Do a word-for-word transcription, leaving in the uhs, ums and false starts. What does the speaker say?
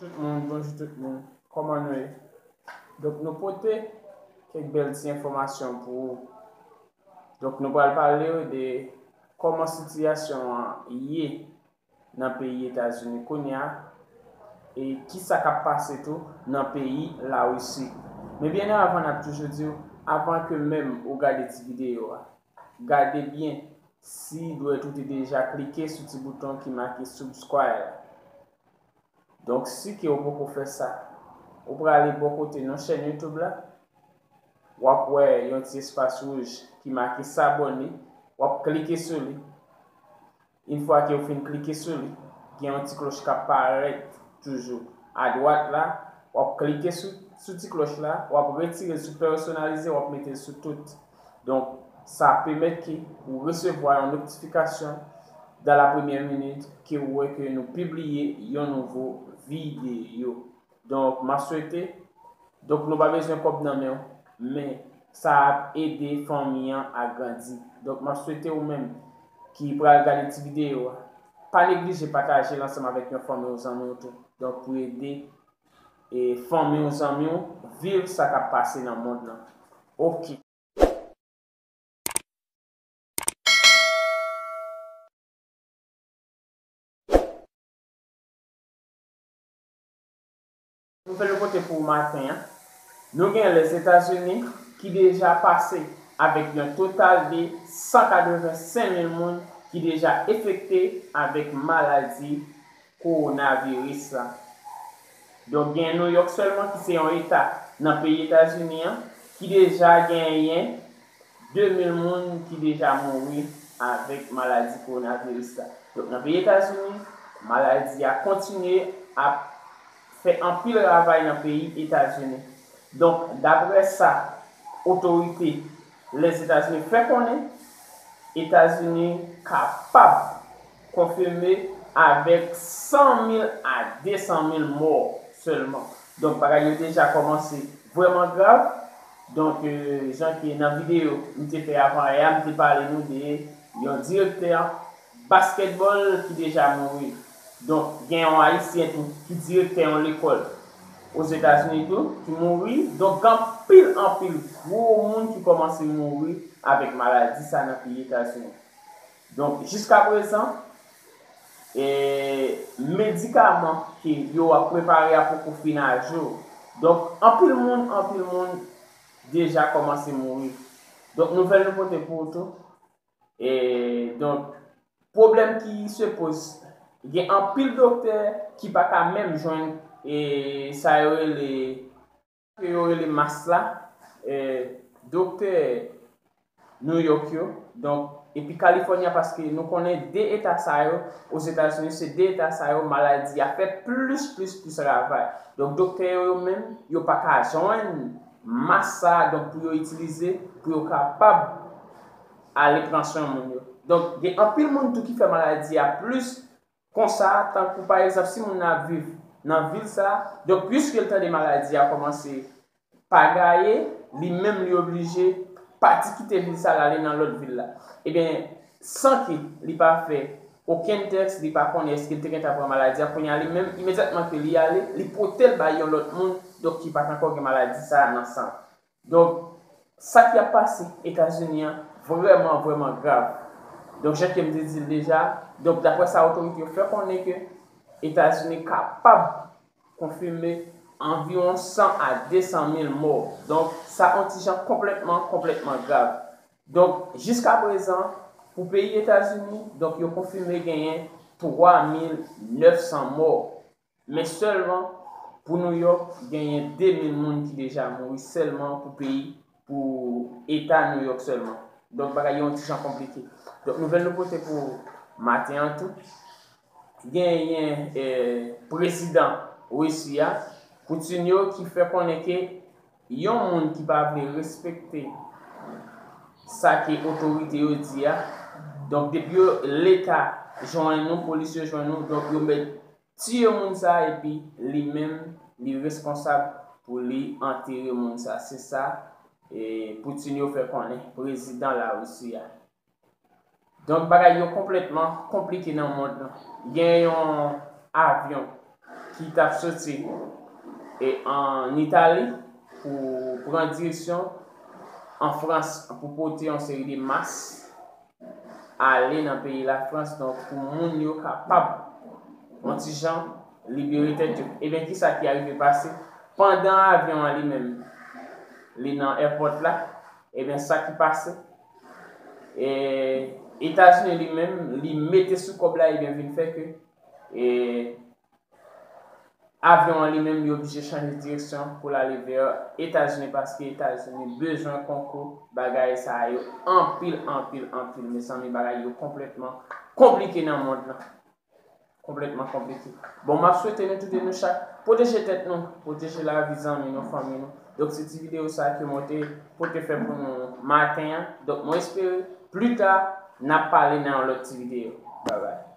Tout moun, bonjou tout moun. Kòman nou ye? Donk, nou pote kèk bèl ti enfòmasyon pou ou. Donk, nou pral pale w de kòman sitiyasyon an ye nan peyi Etazini kounye a, e kisa k ap pase tou nan peyi Larisi. Men byen avan, n ap toujou di w, avan ke menm ou gade ti videyo a, gade byen si dwèt ou te deja klike sou ti bouton ki make subscribe la. Donk, si ke ou poko fè sa, ou prale bò kote nan chèn YouTube la, w ap wè yon ti espas wouj ki make s'abonner, w ap klike sou li. Yon fwa ke ou fin klike sou li, gen yon ti klòch k ap parèt toujou adwat la, w ap klike sou, sou ti klòch la, w ap retire l sou pèsonalize, w ap mete l sou tout. Donk, sa pèmèt ke ou resevwa yon notifikasyon dans la première minute ke ou wè ke nou pibliye yon nouvo videyo. Donk, m ap swete, donk, nou pa bezwen kòb nan men w, men sa ap ede fanmi an a grandi. Donk, m ap swete ou menm ki pral gade ti videyo a, pa neglije pataje l ansanm avèk yon fanmi ou zanmi w tou. Donk, pou ede, e, fanmi ou zanmi w viv sa k ap pase nan mond lan. Ok. Nouvèl nou pote pou w maten an. Nou gen Lèzetazini ki deja pase avèk yon total de san katrevensenk mil moun ki deja enfekte avèk maladi kowonaviris la. Donk, gen New York sèlman ki se yon eta nan peyi Etazini an ki deja genyen de mil moun ki deja mouri avèk maladi kowonaviris la. Donk, nan peyi Etazini, maladi a kontinye ap fè anpil ravay nan peyi Etazini. Donk, daprè sa otorite Lèzetazini fè konnen, Etazini kapab konfime avèk san mil a de san mil mò sèlman. Donk, bagay yo deja kòmanse vrèman grav. Donk, euh, jan ke nan videyo m te fè avan yè a, m te pale nou de yon direktè baskètbòl ki deja mouri. Donk, gen yon Ayisyen tou ki direktè yon lekòl Ozetazini tou, ki mouri. Donk, gen anpil, anpil gwo moun ki kòmanse mouri avèk maladi sa nan peyi Etazini. Donk, jiskaprezan, e, medikaman ke yo ap prepare a poko fin ajou. Donk, anpil moun, anpil moun deja kòmanse mouri. Donk, nouvèl nou pote pou ou tou. E, donk, pwoblèm ki se poze, gen anpil doktè ki pa ka menm jwenn, e, sa yo rele, ke yo rele mas la, e, doktè New York yo, donk, epi California, paske nou konnen de eta sa yo, Ozetazini, se de eta sa yo, maladi a fè plis, plis, plis ravay. Donk, doktè yo, yo menm, yo pa ka jwenn mas sa, donk, pou yo itilize, pou yo kapab ale pran swen moun yo. Donk, gen anpil moun tou ki fè maladi a plis konsa, tankou pa egzanp, si moun nan ap viv nan vil sa, donk, piske l tande maladi a kòmanse pa gaye, li menm li oblije pati kite vil sa, l ale nan lòt vil la. Ebyen, san ke li pa fè okenn tès, li pa konnen èske l te gentan pran maladi a, kounye a li menm, imedyatman ke li ale, li pote l bay yon lòt moun, donk, ki pa t ankò gen maladi sa a nan san. Donk, sa ki ap pase Etazini an vrèman, vrèman grav. Donk, jan ke m te di l deja, donk, daprè sa otorite yo fè konnen ke Etazini kapab konfime anviwon san a de san mil mò. Donk, sa on ti jan konplètman, konplètman grav. Donk, jiskaprezan, pou peyi Etazini, donk, yo konfime genyen twa mil nèf san mò. Men sèlman, pou New York, genyen de mil moun ki deja mouri sèlman pou peyi, pou eta New York sèlman. Donk, bagay yo on ti jan konplike. Donk, nouvèl nou pote pou maten an tou. Genyen, eh, prezidan Risi a, Putin yo, ki fè konnen ke yon moun ki pa vle respekte sa ke otorite yo di a, donk, depi yo, leta jwenn ou, polis yo jwenn ou, donk, yo mèt tiye moun sa, epi li menm, li reskonsab pou li antere moun sa. Se sa, e, Putin yo fè konnen, prezidan Larisi a. Donk, bagay yo konplètman konplike nan mond lan. Gen yon avyon ki t ap soti e an Itali pou pran direksyon an Frans pou pote yon seri de mas ale nan peyi Lafrans, donk pou moun yo kapab yon ti jan libere tèt yo. Ebyen, kisa ki arive pase? Pandan avyon an li menm, li nan èpòt la, ebyen, sa ki pase? E Etazini li menm, li mete sou kòb la, ebyen, vin fè ke e avyon an li menm, li oblije chanje direksyon pou l ale vè Etazini, paske Etazini bezwen konkou bagay sa yo anpil, anpil, anpil. Mezanmi, bagay yo konplètman konplike nan mond lan. Konplètman konplike. Bon, m ap swete nou tout e nou chak pwoteje tèt nou, pwoteje lavi zanmi nou, fanmi nou. Donk, se ti videyo sa ke mwen te pote fè pou nou maten an. Donk, mwen espere pli ta n ap pale nan yon lòt ti videyo. Babay.